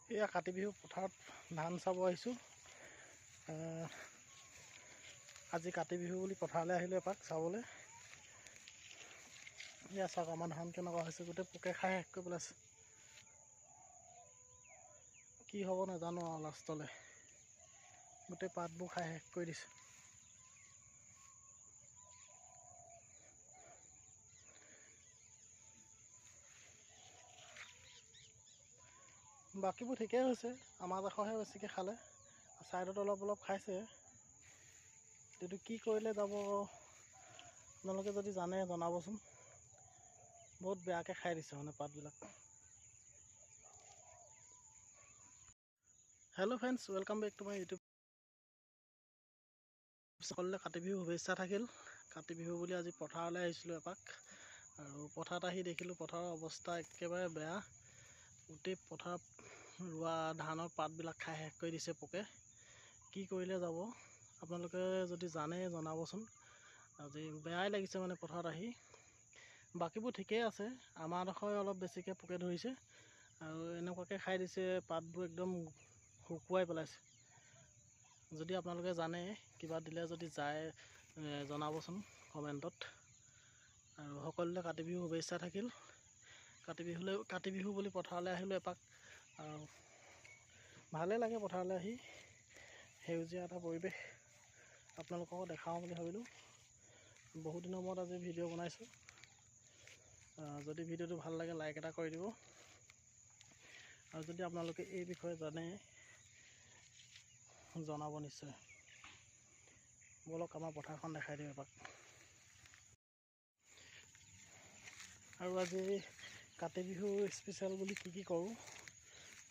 এয়া কাতি বিহু পথাৰত ধান চাব আহিছোঁ। আজি কাতি বিহু বুলি পথাৰলৈ আহিলোঁ এপাক চাবলৈ। এয়া চাওক আমাৰ ধান কেনেকুৱা হৈছে, গোটেই পোকে খাই শেষ কৰি পেলাইছে। কি হ'ব নাজানো আৰু, লাষ্টলৈ গোটেই পাতবোৰ খাই শেষ কৰি দিছে। বাকীবোৰ ঠিকেই হৈছে, আমাৰ ডোখৰহে বেছিকৈ খালে, ছাইডত অলপ অলপ খাইছে। এইটো কি কৰিলে যাব আপোনালোকে যদি জানে জনাবচোন। বহুত বেয়াকৈ খাই দিছে মানে পাতবিলাক। Hello' friends, welcome back to my YouTube. সকলোলৈ কাতি বিহু শুভেচ্ছা থাকিল। কাতি বিহু বুলি আজি পথাৰলৈ আহিছিলোঁ এপাক, আৰু পথাৰত আহি দেখিলোঁ পথাৰৰ অৱস্থা একেবাৰে বেয়া। গোটেই পথাৰত ৰোৱা ধানৰ পাতবিলাক খাই শেষ কৰি দিছে পোকে। কি কৰিলে যাব আপোনালোকে যদি জানে জনাবচোন। আজি বেয়াই লাগিছে মানে পথাৰত আহি। বাকীবোৰ ঠিকেই আছে, আমাৰ ডোখৰে অলপ বেছিকৈ পোকে ধৰিছে আৰু এনেকুৱাকৈ খাই দিছে পাতবোৰ একদম শুকুৱাই পেলাইছে। যদি আপোনালোকে জানে কিবা দিলে যদি যায় জনাবচোন কমেণ্টত। আৰু সকলোলৈ কাতি বিহু শুভেচ্ছা থাকিল। কাতি বিহু বুলি পথাৰলৈ আহিলোঁ এপাক, আৰু ভালেই লাগে পথাৰলৈ আহি, সেউজীয়া এটা পৰিৱেশ আপোনালোককো দেখাওঁ বুলি ভাবিলোঁ। বহুত দিনৰ মূৰত আজি ভিডিঅ' বনাইছোঁ। যদি ভিডিঅ'টো ভাল লাগে লাইক এটা কৰি দিব, আৰু যদি আপোনালোকে এই বিষয়ে জানে জনাব নিশ্চয়। ব'লক আমাৰ পথাৰখন দেখাই দিম এপাক। আৰু আজি কাতি বিহু স্পেচিয়েল বুলি কি কি কৰোঁ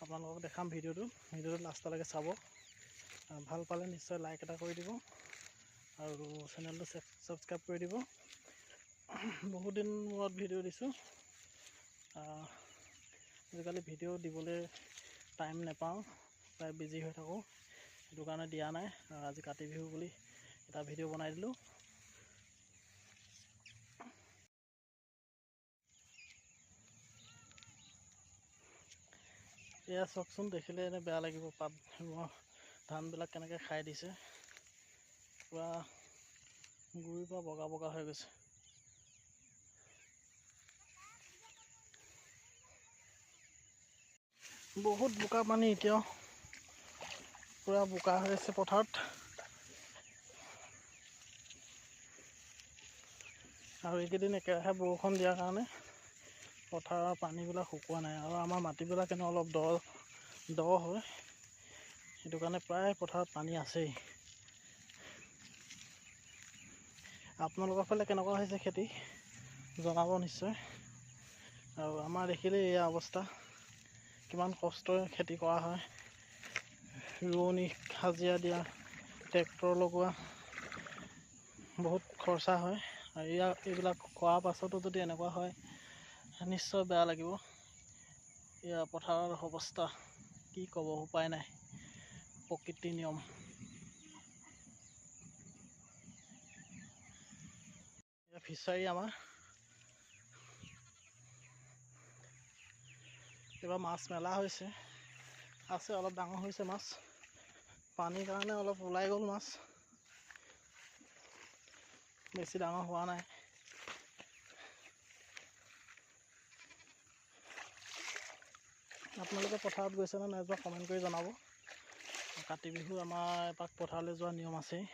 আপোনালোকক দেখাম। ভিডিঅ'টো লাষ্টলৈকে চাব, ভাল পালে নিশ্চয় লাইক এটা কৰি দিব আৰু চেনেলটো ছাবস্ক্ৰাইব কৰি দিব। বহুত দিন মূৰত ভিডিঅ' দিছোঁ, আজিকালি ভিডিঅ' দিবলৈ টাইম নাপাওঁ, প্ৰায় বিজি হৈ থাকোঁ, সেইটো কাৰণে দিয়া নাই। আজি কাতি বিহু বুলি এটা ভিডিঅ' বনাই দিলোঁ। এয়া চাওকচোন, দেখিলে এনে বেয়া লাগিব, পাত ধানবিলাক কেনেকৈ খাই দিছে, পূৰা গুৰিৰ পৰা বগা বগা হৈ গৈছে। বহুত বোকা পানী এতিয়াও পূৰা বোকা হৈ আছে পথাৰত। আৰু এইকেইদিন একেৰাহে বৰষুণ দিয়াৰ কাৰণে পথাৰৰ পানীবিলাক শুকোৱা নাই, আৰু আমাৰ মাটিবিলাক এনেও অলপ দ হয়, সেইটো কাৰণে প্ৰায় পথাৰত পানী আছেই। আপোনালোকৰ ফালে কেনেকুৱা হৈছে খেতি জনাব নিশ্চয়। আৰু আমাৰ দেখিলেই এয়া অৱস্থা, কিমান কষ্টৰে খেতি কৰা হয়, ৰোৱনী হাজিৰা দিয়া, ট্ৰেক্টৰ লগোৱা, বহুত খৰচা হয়। আৰু এইবিলাক কৰাৰ পাছতো যদি এনেকুৱা হয় নিশ্চয় বেয়া লাগিব। এয়া পথাৰৰ অৱস্থা কি ক'ব, উপায় নাই, প্ৰকৃতিৰ নিয়ম। এয়া ফিচাৰী আমাৰ, এইবাৰ মাছ মেলা হৈছে, আছে অলপ ডাঙৰ হৈছে মাছ, পানীৰ কাৰণে অলপ ওলাই গ'ল মাছ, বেছি ডাঙৰ হোৱা নাই। আপোনালোকে পথাৰত গৈছেনে নাই যোৱা কমেণ্ট কৰি জনাব। কাতি বিহু আমাৰ এপাক পথাৰলৈ যোৱা নিয়ম আছেই,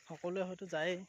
সকলোৱে হয়তো যায়েই।